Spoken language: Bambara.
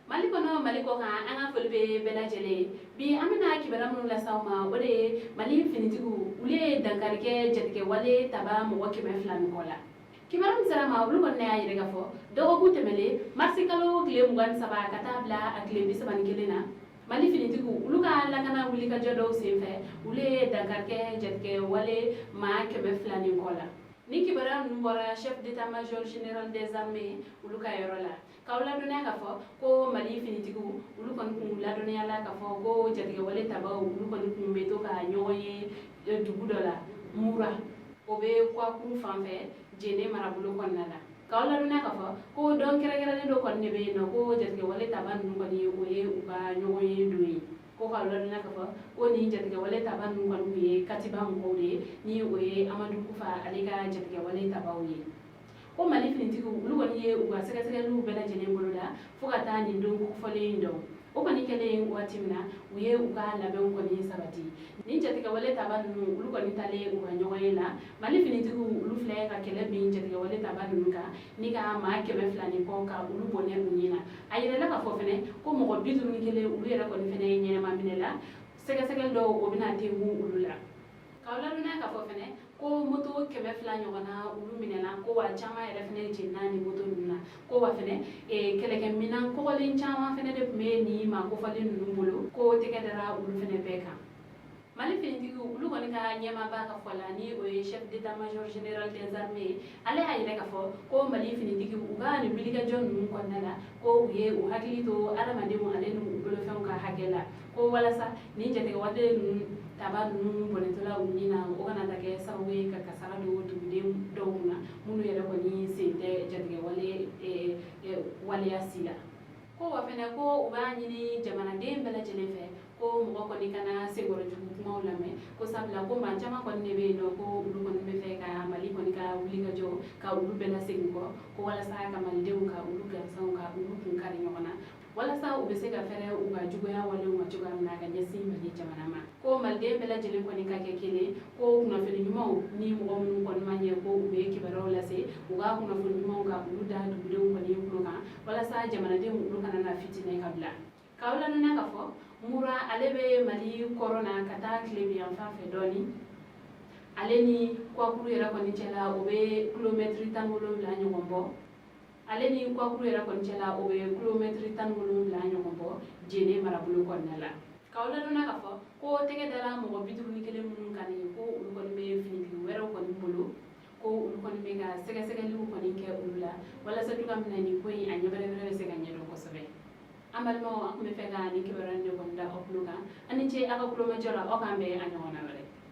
Mali kɔnɔ, Mali kɔ kan, an ka foli bɛ bɛɛ lajɛlen ye. Bi, an bɛna kibaruya minnu lase aw ma, o de ye Mali finitigiw, olu ye dankari kɛ jatigɛwale taba mɔgɔ 200 ni kɔ la. Kibaruya min sera ma, olu kɔni y'a yɛrɛ ka fɔ dɔgɔkun tɛmɛlen, marisi kalo tile 23 ka taa bila a tile 31 na, Mali finitigiw, olu ka lakana wulikajɔ dɔw senfɛ, olu ye dankari kɛ jatigɛwale maa 200 ni kɔ la. Ni kibaruya ninnu bɔra chef d'état major général des armées olu ka yɔrɔ la. K'aw ladɔnniya k'a fɔ ko Mali finitigiw, olu kɔni kun ladɔnniya la k'a fɔ ko jatigɛwale tabaw, olu kɔni kun bɛ to ka ɲɔgɔn ye dugu dɔ la, Mura, o bɛ Kwakuru fan fɛ, Jene marabolo kɔnɔna la. K'aw ladɔnniya k'a fɔ ko dɔn kɛrɛnkɛrɛnnen dɔ kɔni de bɛ yen nɔ, ko jatigɛwale taba ninnu kɔni, o ye u ka ɲɔgɔn ye don ye. Ko k'aw ladɔnniya k'a fɔ ko nin jatigɛwale taba ninnu kɔni tun ye Katiba mɔgɔw de ye, ni o ye Amadu Kufa ale ka jatigɛwale tabaw ye. Ko Mali finitigiw, olu kɔni ye u ka sɛgɛsɛgɛliw bɛɛ lajɛlen boloda fo ka taa nin don kofɔlen in dɔn. O kɔni kɛlen waati min na, u ye u ka labɛnw kɔni sabati. Nin jatigɛwale taba ninnu, olu kɔni talen u ka ɲɔgɔn ye la, Mali finitigiw, olu filɛ ka kɛlɛ bin jatigɛwale taba ninnu kan ni ka maa 200 ni kɔ ka olu bɔnɛ u ɲin na. A yirala k'a fɔ fɛnɛ ko mɔgɔ 51, olu yɛrɛ kɔni fɛnɛ ye ɲɛnɛma minɛ la. Sɛgɛsɛgɛli dɔw, o bɛna tengu olu la. K'aw ladɔnniya k'a fɔ fɛnɛ ko moto 200 ɲɔgɔnna, olu minɛna, ko wa caman yɛrɛ fɛnɛ jenina ni moto ninnu na. Ko wa fɛnɛ kɛlɛkɛminan kɔgɔlen caman fɛnɛ de tun bɛ nin maa kofɔlen ninnu bolo, ko tɛgɛ dara olu fɛnɛ bɛɛ kan. Mali finitigiw, olu kɔni ka ɲɛmaaba ka fɔ la, ni o ye chef d'état major général des armées, ale y'a yɛrɛ k'a fɔ ko Mali finitigiw, u ka nin wulikajɔ ninnu kɔnɔna la, ko u ye u hakili to adamadenw ale n'u bolofɛnw ka hakɛ la, ko walasa nin jatigɛwale ninnu taba ninnu bɔnɛtɔla u ɲin na, o kana ta kɛ sababu ye ka kasara don duguden dɔw kunna, minnu yɛrɛ kɔni sen tɛ jatigɛwale waleya si la. Ko wa fɛnɛ, ko u b'a ɲini jamanaden bɛɛ lajɛlen fɛ ko mɔgɔ kɔni kana senkɔrɔjugu kumaw lamɛn, ko sabula ko maa caman kɔni de bɛ yen nɔ, ko olu kɔni bɛ fɛ ka Mali kɔni ka wulikajɔ ka olu bɛɛ lasegin kɔ, ko walasa ka malidenw ka olu gansanw ka olu kun kari ɲɔgɔn na, walasa u bɛ se ka fɛrɛ u ka juguya walew ma cogoya min na ka ɲɛsin Mali jamana ma. Ko maliden bɛɛ lajɛlen kɔni ka kɛ kelen, ko kunnafoni ɲumanw ni mɔgɔ minnu kɔni ma ɲɛ ko u bɛ kibaruyaw lase, u ka kunnafoni ɲumanw ka olu da dugudenw kɔni tulo kan, walasa jamanadenw olu kana na fitinɛ ka bila. K'aw ladɔnniya k'a fɔ Mura, ale bɛ Mali kɔrɔn na ka taa tilebin yanfan fɛ dɔɔni. Ale ni Kwakuru yɛrɛ kɔni cɛla, o bɛ kilomɛtiri 17 ɲɔgɔn bɔ. Ale ni Kwakuru yɛrɛ kɔni cɛla, o bɛ kilomɛtiri 17 ɲɔgɔn bɔ, Jene marabolo kɔnɔna la. K'aw ladɔnniya k'a fɔ ko tɛgɛ dara mɔgɔ 51 minnu kan nin, ko olu kɔni bɛ finitigi wɛrɛw kɔni bolo, ko olu kɔni bɛ ka sɛgɛsɛgɛliw kɔni kɛ olu la, walasa cogoya min na nin ko in a ɲɛ bɛrɛbɛrɛ bɛ se ka ɲɛdɔn kosɛbɛ. An balimaw, an tun bɛ fɛ ka nin kibaruya in de kɔni da aw tulo kan. An ni ce aw ka kulomajɔ la. Aw k'an bɛn a ɲɔgɔnna wɛrɛ.